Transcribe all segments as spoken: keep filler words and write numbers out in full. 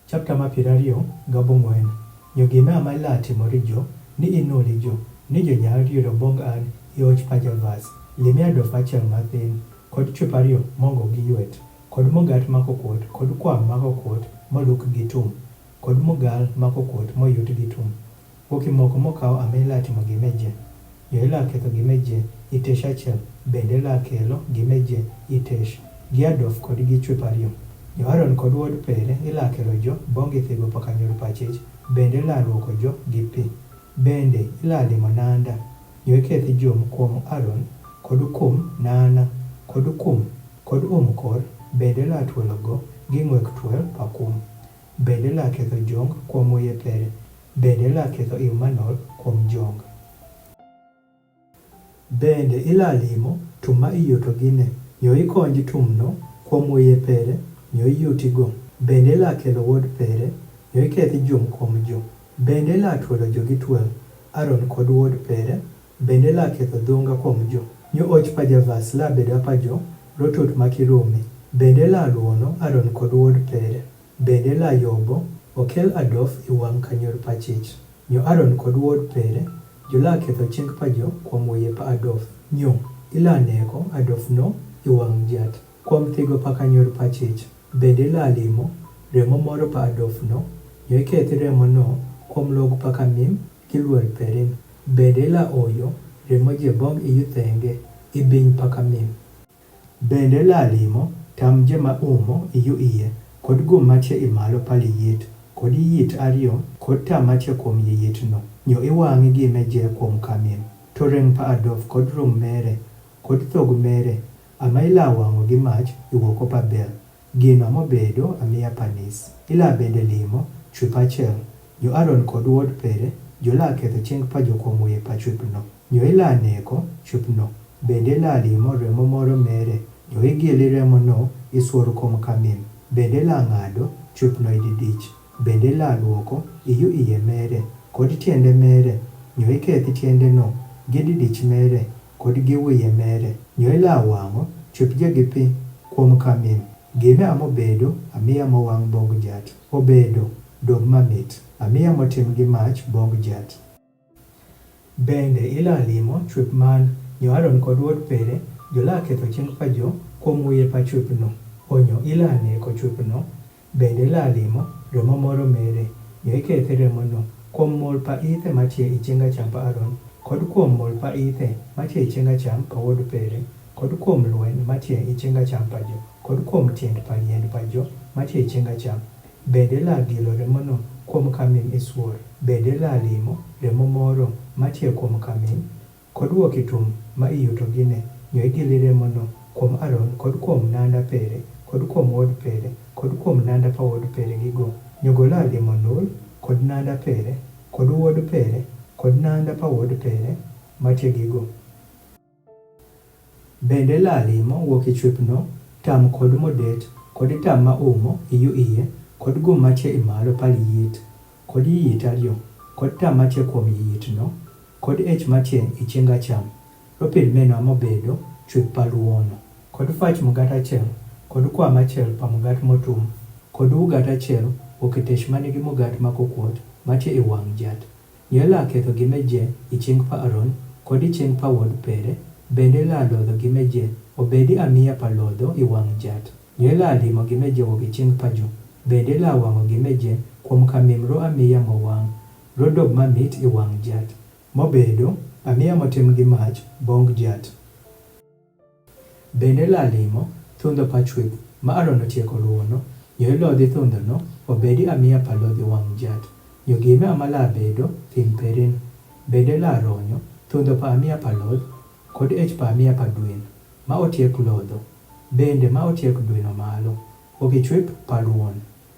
Chapter ma piero ariyo gabang'wen. Nyo gima ama ila timo ri jo, ni inuli jo, ni jo nyar ri ro bong an, i och pa ja vas, limi adof achiel mathin, kod chupa ariyo mongo gi ywet, kod mugat mako kuot, kod kwam mako kuot, moluk gi tum, kod mugal mako kuot, moyut gi tum. Wuok i moko mokaw ama ila timo gima je. Nyo ila ketho gima je i tesh achiel, bende ila kelo gima je i tesh, gi adof kod gi chupa ariyo. Nyo Aron kod wuod pere ila kelo jo bong i thigo paka nyur pachich, bende ila luoko jo gi pi. Bende ila limo nanda. Nyo ikethi jum kuom Aron, kod kuom nana, kod kuom, kod um kor, bende ila twelo go gi ng'wek twel pa kum. Bende ila ketho jong kuom wiye pere, bende ila ketho iw manol kuom jong. Bende ila limo tum ma iyuto gine, nyo ikonji tumno kuom wiye pere, nyo iyuti go. Bende ila kelo wuod pere, nyo ikethi jum kuom jo. Bende ila twelo jo gi twel, Aron kod wuod pere, bende ila ketho dhunga kuom jo. Nyo och pa ja vas ila bedo apa jo, rotut ma kirumi. Bende ila luono Aron kod wuod pere. Bende ila yobo okel adof i wang ka nyur pachich. Nyo Aron kod wuod pere, jo ila ketho ching pa jo kuom wiye pa adof. Nyo ila neko adof no i wang jat, kuom thigo paka nyur pachich. Bende ila limo remo moro pa adof no, nyo ikethi remo no kuom log paka mim gi luel perin. Bende ila oyo remo je bong i yu thenge, i biny paka mim. Bende ila limo tam je ma umo i yu iye, kod gum matie i malo pa liyit, kod yiyit ariyo, kod tam matie kuom yiyit no. Nyo iwang'i gima je kuom kamim. To reng pa adof kod rum mere, kod thog mere, ama ila wang'o gi mach i woko pa bel. Gino mobedo amia pa nis. Ila bende limo chup achiel. Nyo Aron kod wuod pere, jo ila ketho ching pa jo kuom wiye pa chup no. Nyo ila neko chup no. Bende ila limo remo moro mere, nyo igili remo no isuor kuom kamim. Bende ila ng'ado chup no ididich. Bende ila luoko i yu iye mere, kod tiende mere, nyo ikethi tiende no gi didich mere, kod gi wiye mere. Nyo ila wang'o chup je gi pi kuom kamim. Gima amobedo amia mowang' bog jat, obedo dog mamit, amia motim gi mach bog jat. Bende ila limo chup man, nyo Aron kod wuod pere, jo ila ketho ching pa jo kuom wiye pa chup no. Onyo ila neko chup no. Bende ila limo remo moro mere, nyo ikethi remo no kuom mul pa ithe matie i ching acham pa Aron, kod kuom mul pa ithe matie i ching acham pa wuod pere, kod kuom lwen matie i ching acham pa jo, kod kuom tiend pa liend pa jo matie i ching acham. Bende ila gilo remo no kuom kamim isuor. Bende ila limo remo moro matie kuom kamim, kod wuok i tum ma iyuto gine, nyo igili remo no kuom Aron, kod kuom nanda pere, kod kuom wuod pere, kod kuom nanda pa wuod pere gigo. Nyo gol ila limo nul, kod nanda pere, kod wuod pere, kod nanda pa wuod pere matie gigo. Bende ila limo wuok i chup no, tam kod modet, kod tam ma umo i yu iye, kod gum matie i malo pa liyit, kod yiyit ariyo, kod tam matie kuom yiyit no, kod ech matie i ching acham. Ropid meno amobedo chup pa luono, kod fach mugat achiel, kod kwam achiel pa mugat motum, kod wugat achiel wuok i tesh ma nigi mugat mako kuot matie i wang' jat. Nyo ila ketho gima je i ching pa Aron, kod i ching pa wuod pere, bende ila lodho gima je, obedi amia pa lodho i wang' jat. Nyo ila limo gima je wuok i ching pa jo, bende ila wang'o gima je kuom kamim ro amia mowang', ro dog mamit i wang' jat, mobedo amia motim gi mach bong jat. Bende ila limo thundho pa chup ma Aron otieko luono, nyo ilodhi thundho no obedi amia pa lodhi wang' jat. Nyo gima ama ila bedo thin perin. Bende ila ronyo thundho pa amia pa lodh, kod ech pa amia pa dwen ma otiek lodho, bende ma otiek dweno malo, wuok i chup pa luon.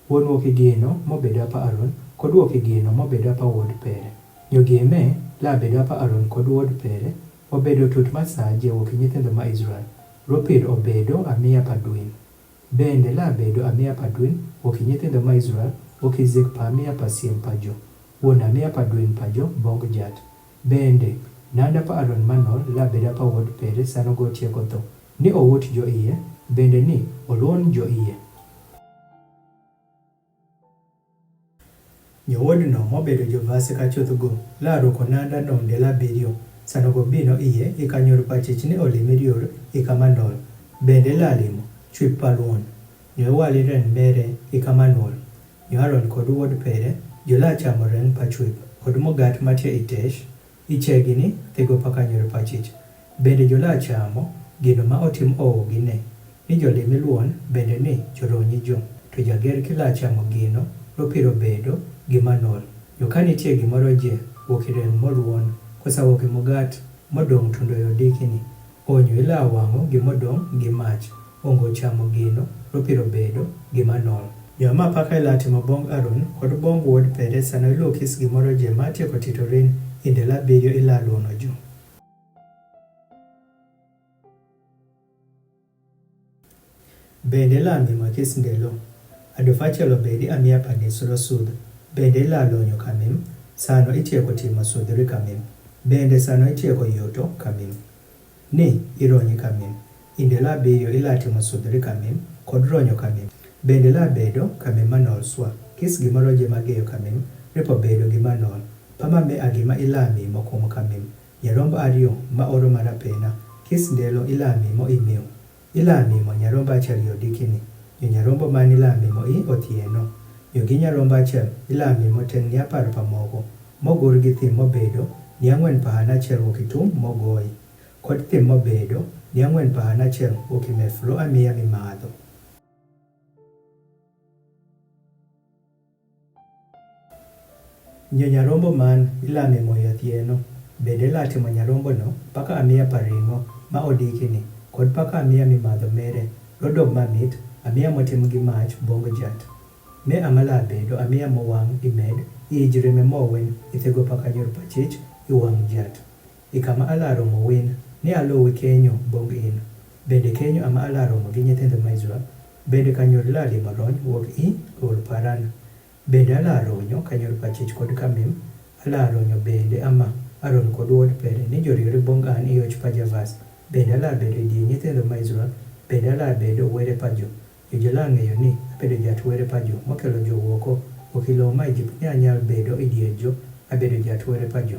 Wuon wuok i gino mobedo apa Aron, kod wuok i gino mobedo apa wuod pere. Nyo gima ila bedo apa Aron kod wuod pere, obedo tut ma saje wuok i nyithindo ma Israel, ropid obedo amia pa dwen. Bende ila bedo amia pa dwen wuok i nyithindo ma Israel, wuok i zik pa amia pa siem pa jo. Wuon amia pa dwen pa jo bong jat. Bende nanda pa Aron manol ila bedo apa wuod pere sano go tieko tho, ni owut jo iye, bende ni oluon jo iye. Nyo wod no mobedo jo vase ka chuthugu la ruko nanda no ndela bidio. Sano go bino iye ika nyuru pachich ni olimi riur ika manol. Bende la limo chwip paluon. Nyo wali ren mere ika manol. Nyo aron kodu wod pere jo la chamo ren pa chwip kodu mogat matia itesh. Ichegini thigo paka nyuru pachich. Bende jo la chamo gino ma otim owo gine. Ni jolimi luon bende ni joronyi jo. To jager ki la chamo gino ropiro bedo gima nol. Nyo ka nitie gimoro je woki rem moluon kosa woki mugat modong tundo yodikini. Onyo ila wang'o gimodong gi mach. Ongo chamo gino ropiro bedo gima nol. Nyo ma paka ila timo bong aron kod bong wod pede sano ilo kis gimoro je ma tieko tito rin inde la bidio ila luono jo. Bende la mimo kis ndelo. Adofa chelo bedi amia pani sulo sud. Bende la lonyo kamim. Sano itieko timo sudri kamim. Bende sano itieko yoto kamim. Ni ironyi kamim. Inde la bidio ila timo sudri kamim kod ronyo kamim. Bende la bedo kamim manol swa. Kis gimoro je mageyo kamim ripo bedo gima nol. Pama me agima ila mimo kumo kamim. Nyarombo ario ma oro marapena. Kis ndelo ila mimo imiu. Ila mimo nyarombo achiel yodikini. Nyo nyarombo man ila mimo i othieno. Nyo gi nyarombo achiel ila mimo ten ni apar pa mogo. Mogur gi thim mobedo ni ang'wen pa an achiel woki tum mogoi. Kod thim mobedo ni ang'wen pa an achiel woki meflo amiya mimadho. Nyo nyarombo man ilame moyo thieno. Bende latimo nyarombo no paka amiya paringo ma odikini kod paka amiya mimadho mere rodog mamit amiya motim gi mach bongo jat. Me amala bedo amiya mowang imed ijirime mowen ithego paka nyor pachich iwang jat. Ikama alaromo win ni alowi kenyo bong in. Bende kenyo ama alaromo gi nyithindo ma Israel. Bende kanyor lali marony wok i ol paran. Bende alaronyo kanyor pachich kod kamim. Alaronyo bende ama aron kod wod pere ni joriri bong an iyoch pa javas. Bende alabedo di nyithindo ma Israel. Bende alabedo were pa jo. Yo jolang'eyo ni abedo jat were pa jo mokelo jo woko okilo ma Egypt ni anyal bedo idie jo. Abedo jat were pa jo.